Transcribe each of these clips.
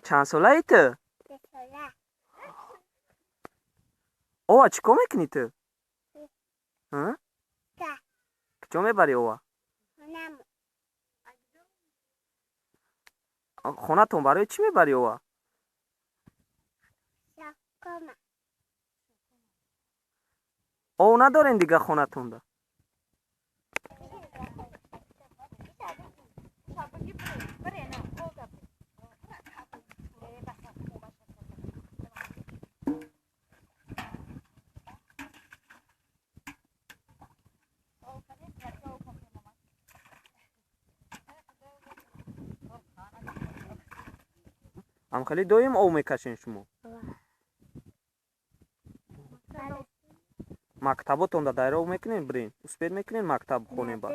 Чанд солаи ту? Ова чӣ кор мекунӣ ту? Куҷо мебарӣ ова? Хонатон барои чӣ мебарӣ ова? Ов надорем дига хонатонда? Ҳамхеле доим ов мекашен шумо? Мактаботонда дайра ов мекунен, бирен успед мекунен мактаб хонем ба?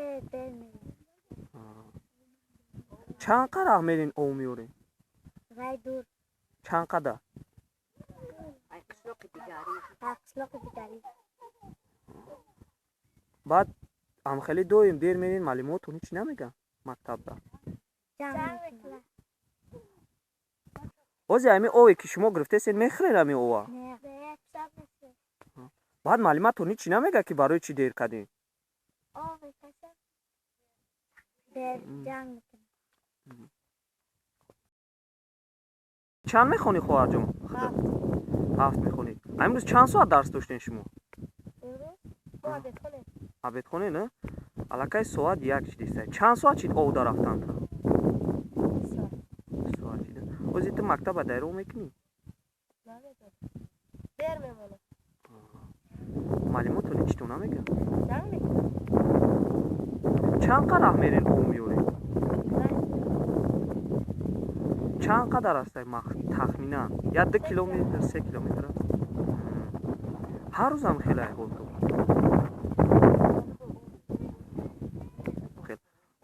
Чанд қадар мерен ов меорен? Чанд қадар? Баъд ҳамхеле доим дер мерен, маълумотон ҳеч намегӯянд мактабда? Ҳозир ҳамин ове ки шумо гирифтесен, мехӯред ҳамин ова? Баъд маълиматон ҳеч намегӯяд, ки барои чӣ дер кардем? Чанд мехонӣ, хоҳарҷон? Ҳафт мехонӣ. Имрӯз чанд соат дарс доштем шумо? Обедхоне, на? Аллакай соат 1 шидиста. Чанд соат шид овда рафтанта? Соат шида. Ҳозир ту мактаба дайро мекунӣ? Маълумотон ҳеч то намегӯяд? Чанд қадар мерен ов меорем? Чанд қадар аст тахминан? 1-2 километр, 3 километр аст? Ҳар рӯзам хеле ҳолто.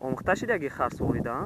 Омӯхта шидаги харсворида?